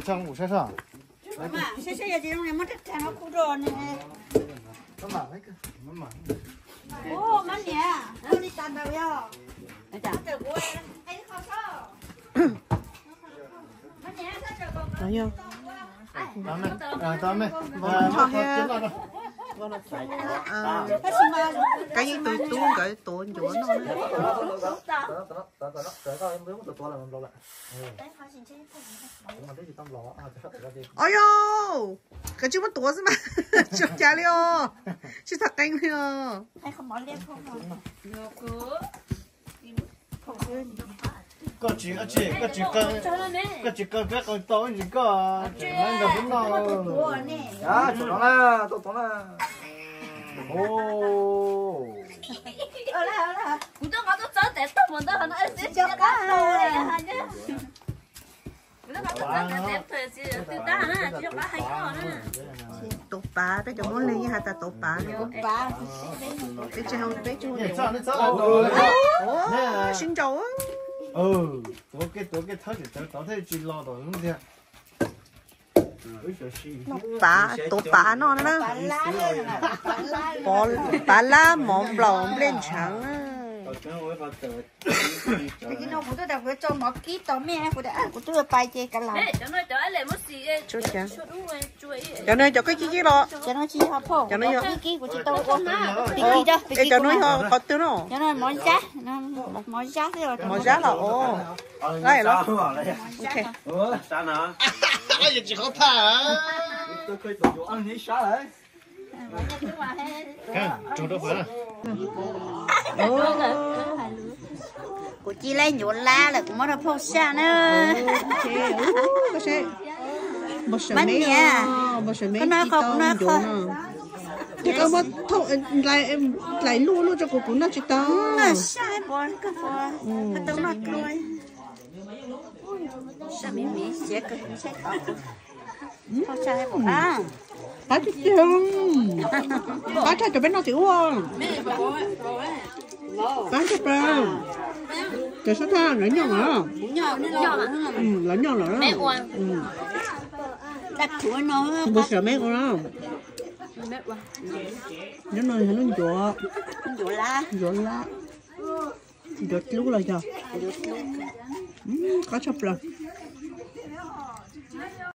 Tuav ncuav. Saib saib yog tsis zoo muab rab rhais no khu rau ne. Mab niam, ua li tas ntawd yog. Kab yeej tus tub nkawd tuav ncuav no. Ob yog, koj tsis muab tuav xwb mas, tsis ua cas li os, tsis txhob qeeb li os. Koj tsis, koj tsis, koj tsis kaw peb qee tau ntsis koj tseem nqa peb noj. Kuv tuaj qhov tuaj txawb tes tag mus ntawd no. Tuav pav, peb cov Hmoob Leg yeej has tas tuav pav. Peb tsis, peb tsis hu tuav. Sib nraus. Tuav ke, tuav ke thawb tsis tawv tod thiaj tsis los tom lub tiag. Pav, tuav pav noj na. Pav lab mov nplaum nplej ntshav. Kuv tuaj pais ces kav los. Cov no cov koj cib cib los. Cov no tsis yog phauj, cov no yog, cov no yog qhov twg no? Mov zab, mov zab los os. Kuv cib laib ncuav lab lawm, kuv muab rau phauj saj na. Mab niam, koj noj qhov, kuv noj qhov. Ces koj muab thauj, dlais luaj luaj rau kuv, kuv noj tsis tau. Saj pov, koj pov, koj tau noj dlua. Saj me me siav kawg. Qab tiag tiag, qab tshaj cov peb noj tim ub. Qab tshaj plaws. Cov sab thaj lawv nyob lawm, lawv nyob lawm. Npau suav me ua na. Nyob no yog lub ncuav, ncuav lab, ncuav dlub los yog. Qab tshaj plaws.